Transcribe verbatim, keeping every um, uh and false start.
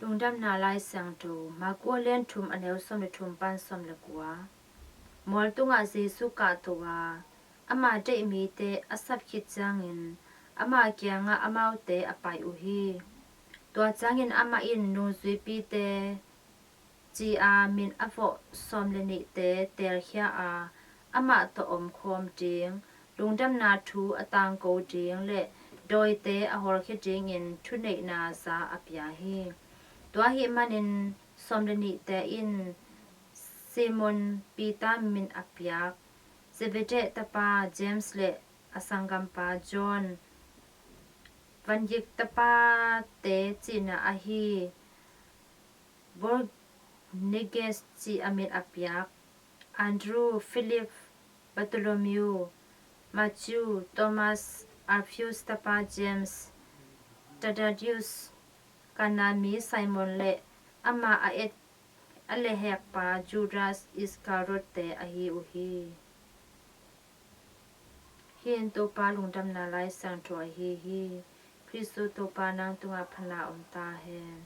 Lungdamna Lai Siangtho, Marku a lian thum, a neu sawm le thum pan sawm le kua. Mual tungah Jesu kahto a, ama deih mite a sap khit ciangin, ama kiangah amaute a pai uh hi. Tua ciangin amah in nungzuipite ci-a min a vawh sawm le nihte teelkhia a, amah tawh omkhawm ding, lungdamna thu a tangko ding le dawite a hawlkhia dingin thuneihna za a pia hi. Tua ahih manin sawm le nihte in Simon Peter min a piak, Zebedee tapa James le a sanggampa John, Vangyik tapate cihna ahi Boanerges cih a min a piak, Andrew, Philip, Bartholomew, Matthew, Thomas, Alphaeus tapa James, Thaddaeus, Kana mi Simon le ama a et a lehhekpa Judas Iscariot-te ahi uh hi. Hih in Topa Lungdamna Lai Siangtho ahi hi. Khristu Topa nang tungah phatna om ta hen.